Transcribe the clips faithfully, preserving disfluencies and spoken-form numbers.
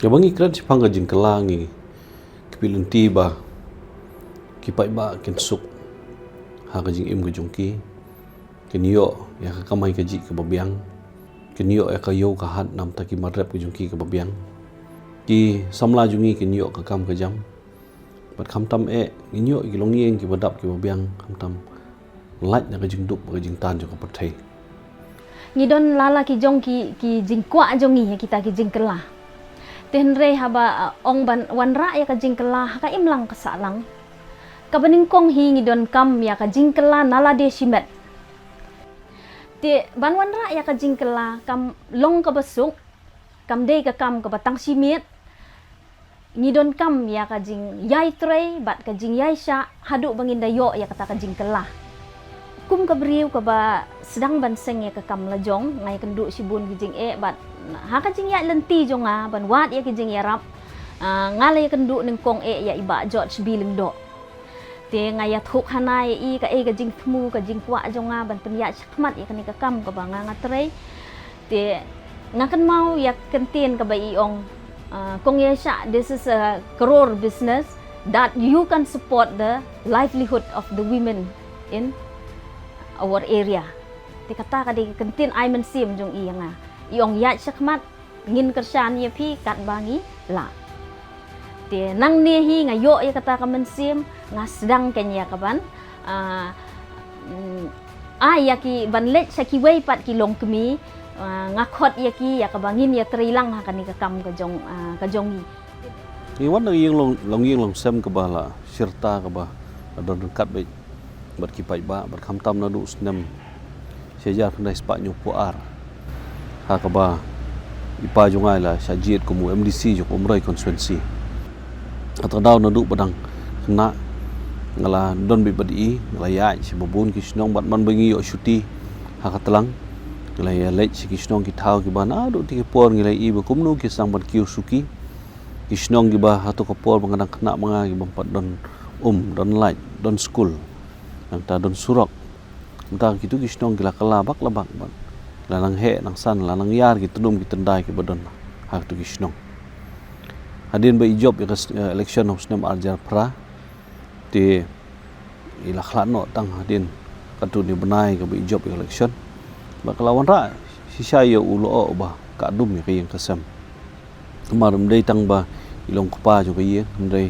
Kaba ngi kren shaphang ka jingkylla, ngi kyrpad lynti ba ki paidbah kin suk ha ka jingim ka jong ki, kin ïoh ïa ka kamai kajih kaba biang, kin ïoh ïa ka ïew ka hat namar ki mar rep ka jong ki kaba biang. Ki samla jong ngi kin ïoh ka kam ka jam. Bad khamtam eh, ngin ïoh ïa ki longïing kiba dap kiba biang, khamtam lait na ka jingduk bad ka jingtan jong ka pyrthei. Ngi don la la ki jong ki, ki jingkwah jong ngi ha kita ki jingkylla. Te hynrei haba, uh, ong ban wanrah ïa ka jingkylla ha ka imlang ka sahlang, kaba nyngkong hi ngi donkam ïa ka jingkylla na lade shimet. Te ban wanrah ïa ka jingkylla kam long kaba suk, kam dei ka kam kaba tang shimet. Ngi donkam ïa ka jingïai trei bad ka jingïai shah haduh ba ngin da ïoh ïa kata ka jingkylla. Kum ka briew kaba sdang ban seng ïa ka kam la jong, nga ïakynduh shibun ki jingeh bad ha ka jingïaid lynti jong nga ban wad ïa ki jingïarap, ah, nga la ïakynduh nyngkong eh ïa i Bah George B Lyngdoh. Te nga ïathuh hana ïa i kaei ka jingthmu, ka jingkwah jong nga ban pynïaid shakhmat ïa kane ka kam kaba nga nga trei. Te nga kynmaw ïa ka ktien kaba i ong, uh, kong ïa sha, this is a crore business that you can support the livelihood of the women in our area. Te kata ka dei ka ktien ai mynsiem jong i ïa nga. I ong ïaid shakhmat, ngin kyrshan ïa phi katba ngi lah. Te nangne hi nga ïoh ïa kata ka mynsiem, nga sdang kein ïa ka ban, ah, mm, ai ïa ki ban leit sha kiwei pat ki longkmie, ah, nga khot ïa ki ïa kaba ngin ïatrei lang ha kane ka kam ka jong, ah, ka jong ngi. Ngi wan na ka ïing long, longïing longsem kaba la shirta kaba la don ryngkat bad, bad ki paidbah, bad khamtam naduh u snem shi hajar khyndai spah hynñiewphew ar, ha kaba i pa jong nga i la shah jied kum u M D C jong Umroi constituency. Kata ka daw naduh ba dang khynnah nga la don beit bad i, nga la ïaid sha babun ki shnong bad man ba ngi ïoh shuti ha ka tlang, nga la ïaleit sha ki shnong ki thaw kiba naduh te ki por ngi la ïohi ba kumno ki sdang ban kiew suki. Ki shnong kiba hato ka por ba nga dang khynnah ma nga kibym pat don um, don light, don skul, nangta don surok. Mynta kitu ki shnong ki la kylla bak la bak bad la nang heh nang san, la nang ïar ki tnum ki tyndai kiba don ha kitu ki shnong. Hadien ba i jop ïa ka s-, eh, election ha u snem ar hajar phra, te i la khlad noh tang hadien katto katne bnai kaba i jop ïa ka election. Bad ka la wanrah shisha ïa u lyoh ba ka dum ïa ka ïing ka sem. Namar ym dei tang ba i long kpa jong ka ïing, hynrei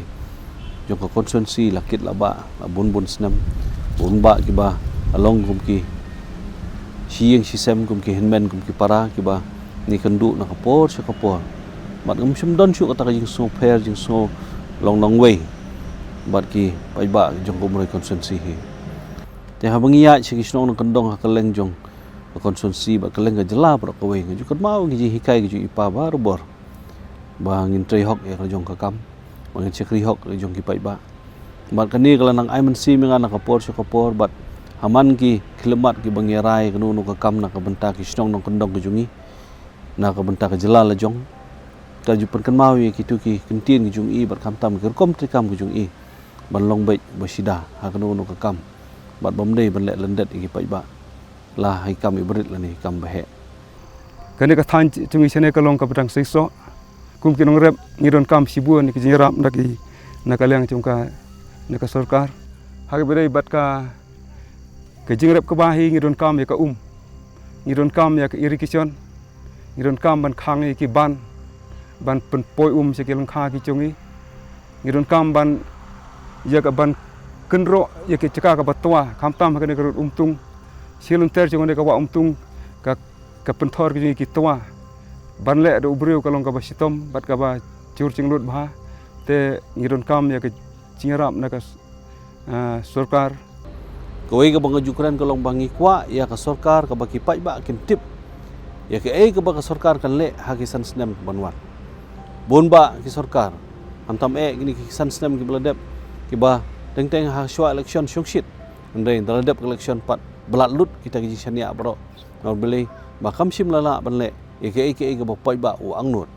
jong ka constituency la kit la bah, la bun bun snem. Bun bah kiba la long kum ki shi ïing shi sem, kum ki hynmen, kum ki para kiba ngi kynduh na ka por sha ka por. Bad ngam shym don shuh kata ka jingsngewpher, jingsngew long nongwei bad ki paidbah jong ka Umroi constituency hi. Te haba ngi ïaid sha ki shnong nongkyndong ha kylleng jong ka constituency bad kylleng ka jylla baroh kawei, nga ju kynmaw ki jinghikai ki jong i pa barabor ba ngin trei hok ïa ka jong ka kam, ba ngin shakri hok ïa ka jong ki paidbah. Bad kane ka la nang ai mynsiem ïa nga na ka por sha ka por, bad ha man ki khyllipmat kiba ngi rai kano kano ka kam na ka bynta ki shnong nongkyndong ki jong ngi, na ka bynta ka jylla la jong, ka ju pynkynmaw ïa kitu ki kyntien ki jong i bad khamtam ki rukom treikam ki jong i ban long beit ba shida ha kano kano ka kam, bad bym dei ban leh lyndet ïa ki paidbah, la ha ki kam iba rit lane ki kam ba heh. Kane ka thaiñ jong ngi shane ka long kaba dang seisoh. Kum ki nongrep ngi donkam shibun ïa ki jingïarap na ki, na ka liang jong ka, na ka sorkar. Ha kaba ïadei bad ka, ka jingrep kaba hi ngi donkam ïa ka um, ngi donkam ïa ka irrigation, ngi donkam ban khang ïa ki ban, ban pynpoi um sha ki lyngkha ki jong ngi. Ngi donkam ban, ïa ka ban kynroh ïa ki jaka kaba twa, khamtam ha kane ka rud Umtung. Shi lynter jong kane ka wah Umtung, ka, ka pynthor ki jong ngi ki twa. Ban leh da u briew ka long kaba shitom bad kaba jur jinglut bha. Te ngi donkam ïa ka jingïarap na ka, ah, sorkar. Kawei kaba nga ju kren ka long ba ngi kwah ïa ka sorkar kaba ki paidbah kin tip ïa kaei kaba ka sorkar kan leh ha ki san snem ban wan. Bun bah ki sorkar, khamtam eh kine ki san snem kiba la dep, kiba teng teng ha shuwa election shongshit, hynrei ynda la dep ka election pat ba lad lut kita ki jingshaniah baroh. Namar balei? Ba kam shym la lah ban leh ïa kaei kaei kaba paidbah u angnud.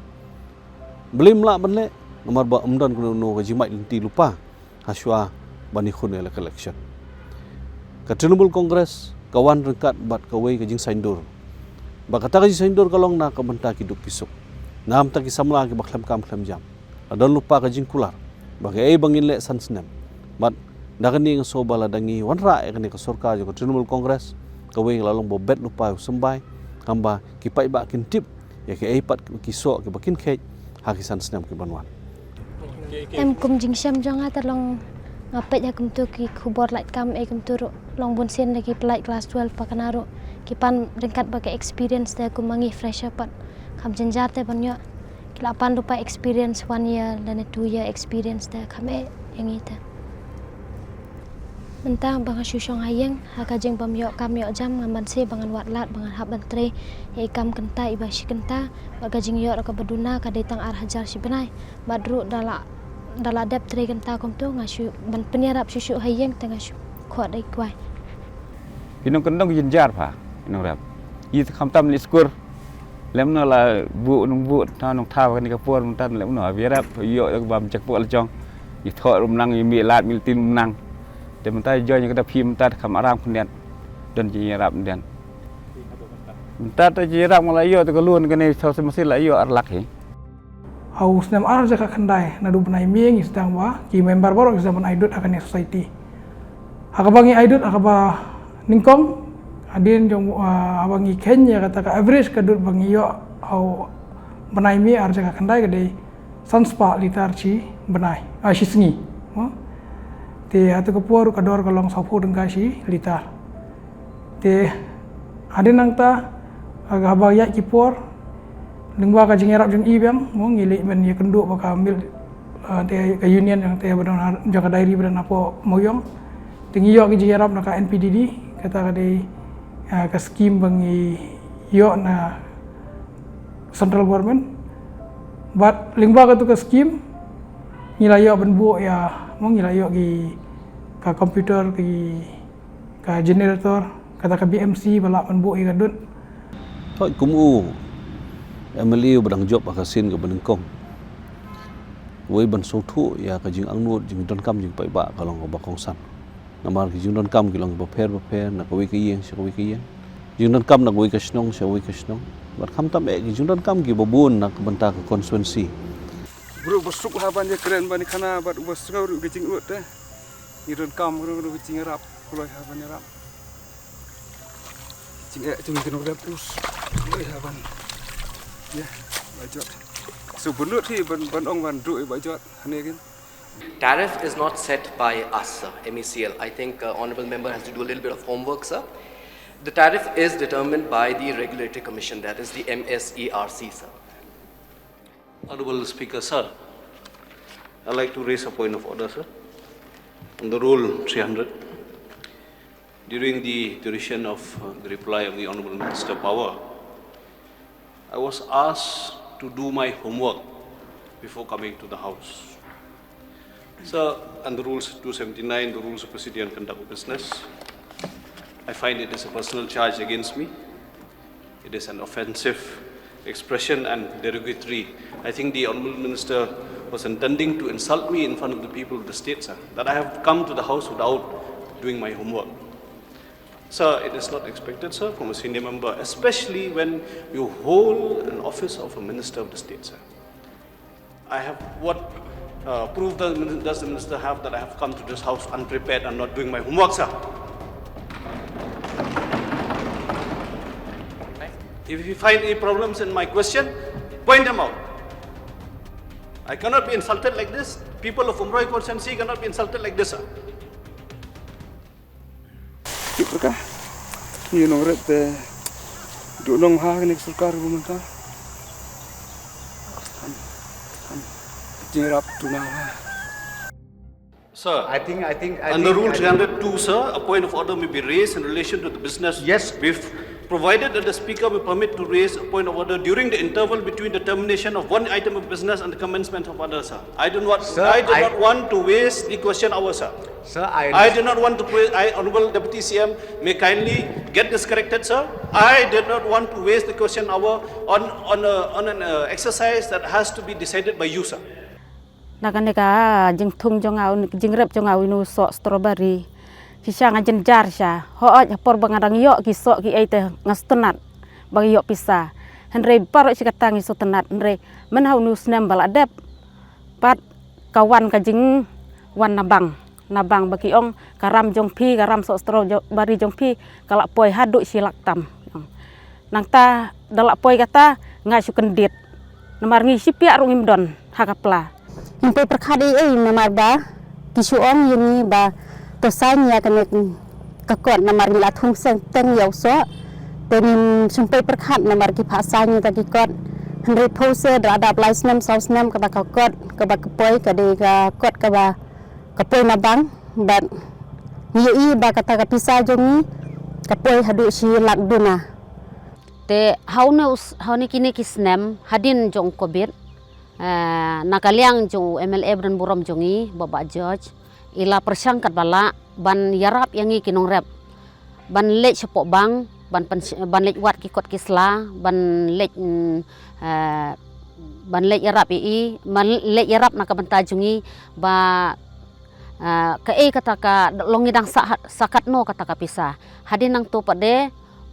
Balei ym lah ban leh? Namar ba ym don kano kano ka jingmait lynti lypa ha shuwa ban ïakhun ïa ka election. Ka Trinamool Congress ka wan ryngkat bad kawei ka jingsaiñdur, ba kata ka jingsaiñdur ka long na ka bynta ki duk ki suk. Namar ki samla kiba khlem kam khlem jam, la don lypa ka jingkular ba kaei ba ngin leh san snem. Bad da kane nga sngew ba lada ngi wanrah ïa kane ka sorkar jong ka Trinamool Congress, kawei ka la long ba bet lypa u symbai, haba ki paidbah kin tip ïa kaei pat ki soh kiba kin kheit ha ki san snem kiban wan. Em, kum jingshem jong nga te long, nga peit ha kumto ki khubor lait kam, eh, kumto ruh long bun sien da ki pynlait klas twelve pat kane ruh ki pan ryngkat bad ka experience te, kum ma ngi fresher pat kham jynjar te ban ïoh. Ki la pan lypa experience one year lane two year experience te kham eh ïa ngi te. Mynta ba nga shu shong ha ïing, ha ka jingbym ïoh kam ïoh jam, ngan banse ba ngan wad lad ba ngan hap ban trei ïa i kam kynta iba shi kynta. Bad ka jingïoh ruh kaba duna ka dei tang ar hajar shi bnai. Bad ruh da la, da la dep trei kynta kumto, nga shu ban pynïarap shuh shuh ha ïing te nga shu khot da i kwai. Ki nongkyndong ki jynjar pha, ki nongrep. Ki te khamtam leit skul. Lem no la buh nongbuh, ta nongthaw kane ka por mynta, lem no ïarap ïoh da ka bam check por la jong. Ïa thoh ruh mynta, ïa mih lad mih lynti ruh mynta. Te mynta jong ïa ka da phi mynta kham aram khyndiat. Don jingïarap mynta. Mynta te jingïarap nga la ïoh te ka loan kane, sa sa masi la ïoh ar lak hi. Ha u snem ar hajar khatkhyndai, naduh bnai May ngi sdang ba ki member baroh ki sdang ban ai dud ha kane ka society. Ha kaba ngi ai dud ha kaba nyngkong, hadien jong, ah, haba ngi kheiñ ïa kata ka average ka dud ba ngi ïoh ha u bnai May ar hajar khatkhyndai ka dei san spah litar shi bnai, ah, shi sngi. Mo? Te ha kata ka por ka dor ka long sawphew tyngka shi litar. Te hadien nangta, ah, haba ïaid ki por, lyngba ka jingïarap jong i biang, mo, ngi leit ban ïakynduh bad ka milk, ah, te ka union jong te ba don ha, jong ka dairy ba don hapoh Mawïong. Te ngi ïoh ka jingïarap na ka N P D D, kata ka dei, ah, ka scheme ba ngi ïoh na central government. Bad lyngba katu ka scheme ngi la ïoh ban buh ïa, mo, ngi la ïoh ki, ka computer, ki, ka generator, kata ka B M C ba lah ban buh ïa ka dud. Thoh kum u M L A uba dang jop ha ka sien kaba nyngkong, wei ban sngewthuh ïa ka jingangnud jingdonkam jingpaidbah ka long kaba kongsan. Namar ki jingdonkam ki long kiba pher bapher na kawei ka ïing sha kawei ka ïing. Jingdonkam na kawei ka shnong sha kawei ka shnong. Bad khamtam eh ki jingdonkam kiba bun na ka bynta ka constituency. Bru ba suk ha ban ïakren ban ïakhana bad uba sngew ruh ka jingud te. Ngi donkam ruh ka jingïarap, kloi ha ban ïarap. Jingeh jong ki nongrep us. Kloi ha ban. Ïa, ba jot. So bunut hi ban, ban ong ban duh ba jot. Hane again. Tariff is not set by us, sir, M E C L. I think, uh, Honorable Member has to do a little bit of homework, sir. The tariff is determined by the Regulatory Commission, that is the M S E R C, sir. Honorable Speaker, sir, I'd like to raise a point of order, sir, on the Rule three hundred. During the duration of, uh, the reply of the Honorable Minister Power, I was asked to do my homework before coming to the House. Sir, under Rules two seventy-nine, the Rules of Procedure and Conduct of Business, I find it is a personal charge against me. It is an offensive expression and derogatory. I think the Honorable Minister was intending to insult me in front of the people of the state, sir, that I have come to the House without doing my homework. Sir, it is not expected, sir, from a senior member, especially when you hold an office of a Minister of the State, sir. I have what, uh, proof does, min-, does the minister have that I have come to this House unprepared and not doing my homework, sir? If you find any problems in my question, point them out. I cannot be insulted like this. People of Umroi constituency cannot be insulted like this, sir. Tip rka. Ngi nongrep te duh nong ha kane ka sorkar ruh mynta. Kan, kan. Jingrap tuna ha. Sir, I think, I think, I under think, Rule I think three hundred two, sir, a point of order may be raised in relation to the business. Yes. We've provided that the speaker may permit to raise a point of order during the interval between the termination of one item of business and the commencement of other, sir. I do not, sir, I do I not want to waste the question hour, sir. Sir, I I do not want to pray. I, Honorable Deputy C M, may kindly get this corrected, sir. I did not want to waste the question hour on, on, a, on an, uh, exercise that has to be decided by you, sir. Na kane ka jingthung jong nga, jingrep jong nga u inu soh strawberry. Shisha nga jynjar sha. Hooid, ha por ba nga dang ïoh ki soh kiei te nga sngewtynnat ba nga ïoh pisa. Hynrei baroh shi katta ngi sngewtynnat, hynrei mynha une u snem ba la dep pat ka wan ka jingwan na bank, na bank ba ki ong ka ram jong phi, ka ram soh strawberry jong phi ka la poi haduh shi lak tam. Nangta da la poi kata nga shu kyndit. Namar ngi shipiah ruh ngim don ha ka pla. Ngim poi pyrkhat ei ei namar ba ki shu ong ïa ngi ba to sign ïa kane ka kot namar ngi la thung seng teng ïa u soh. Te ngim shym poi pyrkhat namar ki phah sign ïa ta ki kot. Hynrei phew se da la dap lai snem saw snem kata ka kot kaba ka poi ka dei ka kot kaba ka poi na bank bad ngi ïohi ba kata ka pisa jong ngi ka poi haduh shi lak duna. Te ha une u s-, ha une kine ki snem hadien jong u covid, eh, na ka liang jong u M L A ba don burom jong ngi, Bah Bah George, i la pyrshang katba lah ban ïarap ïa ngi ki nongrep ban leit shapoh bank, ban pyn-, ban leit wad ki kot ki sla, ban leit, mm, eh, ban leit ïarap ïa i, ban leit ïarap na ka bynta jong ngi ba, eh, kaei kata ka long ngi dang sah, sah katno kata ka pisa. Hadien nangto pat de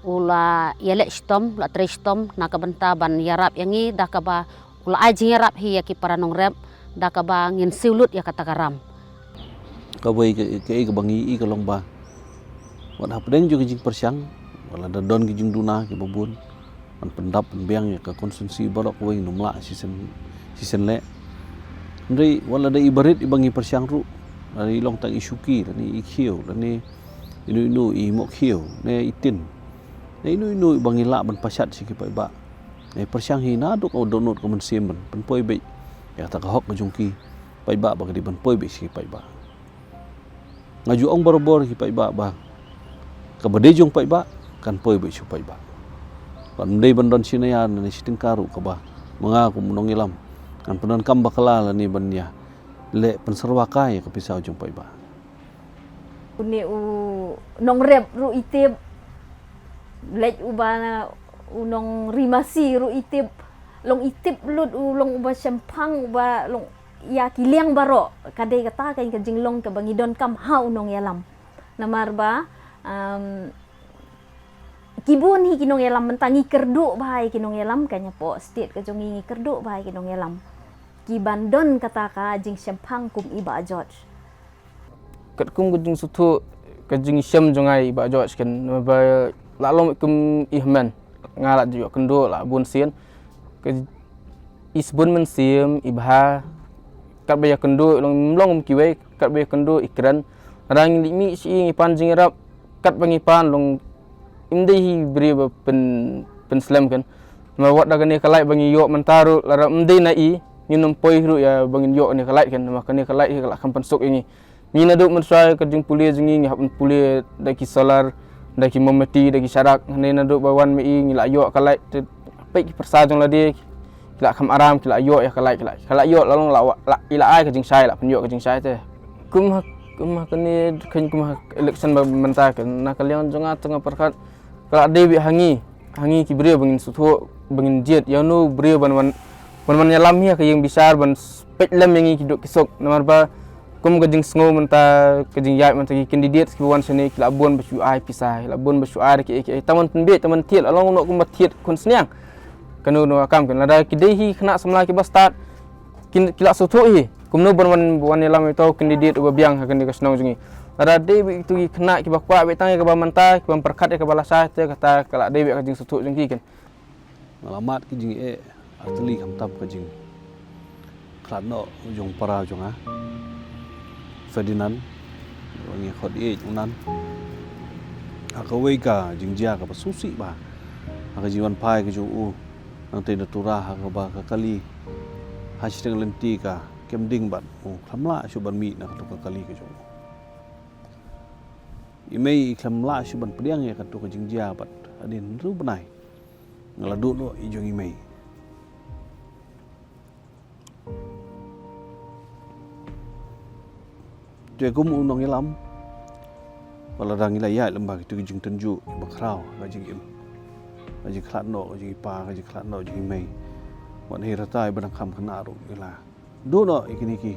u la ïaleh shitom, u la trei shitom na ka bynta ban ïarap ïa ngi da kaba u la ai jingïarap hi ïa ki para nongrep da kaba ngin siew lut ïa kata ka ram. Kawei ka, kaei kaba ngi ïohi ka long ba wat hapdeng jong ka jingpyrshang wat la da don ki jingduna kiba bun ban pyndap pynbiang ïa ka constituency baroh kawei, ngim lah shisien, shisien leh. Hynrei wat la da i barit iba ngi pyrshang ruh, lane i long tang i shuki, lane i khiew, lane ino ino i mohkhiew ne i tin, ne ino ino iba ngi lah ban pashat sha ki paidbah. Ngi pyrshang hi naduh ka dohnud ka mynsiem ban pynpoi beit ïa kata ka hok ka jong ki paidbah ba ka dei ban poi beit sha ki paidbah. Nga ju ong barabor ki paidbah ba kaba dei jong paidbah kan poi beit sha paidbah. Bad ym dei ban don shi naya ne shi tyngka ruh kaba ma nga kum u nongïalam ngan pyndonkam bakla lane ban ïaleh pynsyrwa kai ïa ka pisa jong paidbah. Une u nongrep ruh i tip, leit uba u nongrimasi ruh i tip, long i tip lut u long uba shemphang, uba long ïa ki liang baroh. Ka dei kata ka jinglong kaba ngi donkam ha u nongïalam. Namar ba, um, ki bun hi ki nongïalam mynta ngi kyrduh bha ïa ki nongïalam, ka nyapoh state ka jong ngi ngi kyrduh bha ïa ki nongïalam. Ki ban don kata ka jingshemphang kum i Bah George. Katkum ka jingsngewthuh ka jingshem jong nga ïa i Bah George kan, namar ba la long kum i hynmen, nga la ju ïoh kynduh la bun sien. Ka i sbun mynsiem i bha, katba ïa kynduh long, long kum kiwei, katba ïa kynduh i kren. Lada ngi leit mih sha i ngi pan jingïarap, katba ngi pan long im dei hi briew ba pyn, pynslem kan. Namar wat da kane ka light ba ngi ïoh mynta ruh lada im dei na i ngin ym poi ruh ïa ba ngin ïoh kane ka light kan, namar kane ka light hi ka la kham pynsuk ïa ngi. Ngi naduh mynshuwa ka jingpule jong ngi ngi hap ban pule da ki solar, da ki mombati, da ki sharak. Hynrei naduh ba wan ma i ngi la ïoh ka light te peit ki pyrsa jong lade ki la kham aram, ki la ïoh ïa ka light, ki la, ki la ïoh la long la, la, i la ai ka jingshai, la pynïoh ka jingshai te. Kum ha, kum ha kane, kum ha election ba mynta ka, na ka liang jong nga te nga pyrkhat ka la dei beit ha ngi, ha ngi ki briew ba ngin sngewthuh, ba ngin jied ïa uno u briew ban wan, ban wan ïalam hi ha ka ïing bishar ban peit lem ïa ngi ki duk ki suk. Namar ba kum ka jingsngew mynta, ka jingïaid mynta ki candidate kiba wan shane ki la bun ba shu ai pisa, ki la bun ba shu ai da kiei kiei, tang ban pynbieit, tang ban thied, la long noh kumba thied khun sniang. Kano kano ka kam kan, lada ki dei hi khynnah samla kiba stad, ki, ki la sngewthuh hi kumno ban wan, wan ïalam ïa uto u candidate uba biang ha kane ka shnong jong ngi. Lada dei beit kito ki khynnah kiba kwah beit tang ïa kaba mynta, kiba pyrkhat ïa kaba lashai, te kata ka la dei beit ka jingsngewthuh jong ki kan. Nga la mad ka jingeh artylli khamtam ka jingkhlad noh jong para jong nga Ferdinand, ba ngi khot ïeit u Nan, ha kawei ka jingjia kaba sngewsih bha ha ka jingwan phai ka jong u. Nangtei na Tura ha kaba ka kali ha shiteng lynti ka kem ding bad u khlem lah shuh ban mih na kato ka kali ka jong u. I mei i khlem lah shuh ban pdiang ïa kato ka jingjia bad hadien hynriew bnai nga la duh noh i jong i mei. Te kum u nongïalam, wat lada ngi la ïaid lem bad kito ki jingtynjuh kiba khraw, ka jingim, ka jingkhlad noh ka jong i pa, ka jingkhlad noh jong i mei, wat hei rta iba dang kham khynnah ruh ngi la duh noh ïa kine ki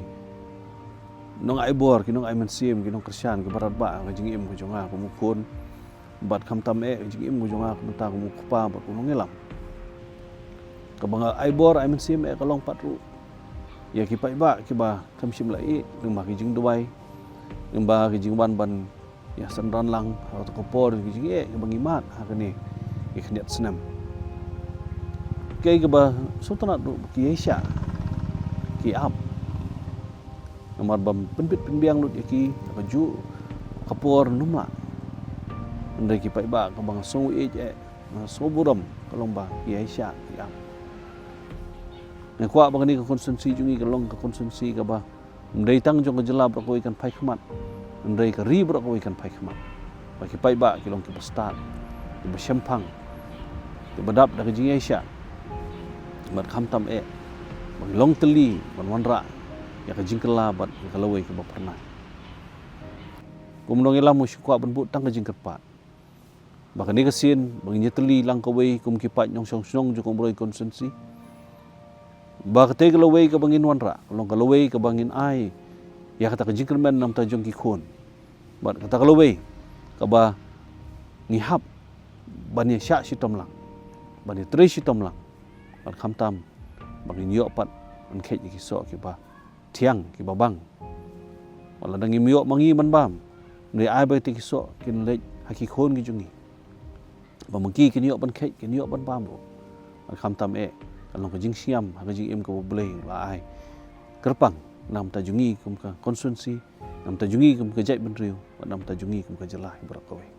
nongai bor, ki nongai mynsiem, ki nongkyrshan kiba radbah ha ka jingim ka jong nga kum u khun. Bad khamtam eh ka jingim ka jong nga mynta kum u kpa bad u nongïalam. Kaba nga ai bor ai mynsiem eh ka long pat ruh ïa ki paidbah kiba kham shym la ïeh lyngba ki jingduwai, lyngba ki jingwan ban ïa synran lang ha kato ka por ki jingeh kiba ngi mad ha kane ki khyndiat snem. Kaei kaba sngewtynnat ruh ba ki ïaishah ki ap. Namar bym pynbit pynbiang lut ïa ki ha kajuh ka por ym lah. Hynrei ki paidbah kaba nga sngew ïeit eh, nga sngew burom ka long ba ki ïaishah ki ap. Nga kwah ba kane ka constituency jong ngi ka long ka constituency kaba ym dei tang jong ka jylla baroh kawei kan phai khmat, hynrei ka ri baroh kawei kan phai khmat. Ba ki paidbah ki long kiba stad, kiba shemphang, kiba dap da ka jingïaishah. Bad khamtam eh ba ngi long tylli ban wanrah ïa ka jingkylla bad ïa ka lawei kaba phyrnai. Kumno ngi lam, nga shu kwah ban buh tang ka jingkyrpad ba kane ka sien ba ngin ïatylli lang kawei kum ki paid nongshong shnong jong ka Umroi constituency, ba katei ka lawei kaba ngin wanrah ka long ka lawei kaba ngin ai ïa kata ka jingkyrmen namar jong ki khun. Bad kata ka lawei kaba ngi hap ban ïashah shitom lang, ban ïatrei shitom lang. Bad khamtam ba ngin ïoh pat ban kheit ïa ki soh kiba thiang kiba bang. Wat lada ngim ïoh ma ngi ban bam, hynrei ai ba kitei ki soh kin leit ha ki khun ki jong ngi, ba ma ki kin ïoh ban kheit, kin ïoh ban bam ruh. Bad khamtam eh ka long ka jingsngewbha ha ka jingim kaba U Blei u la ai kyrpang namar jong ngi kum ka constituency, namar jong ngi kum ka jaitbynriew, bad namar jong ngi kum ka jylla hi baroh kawei.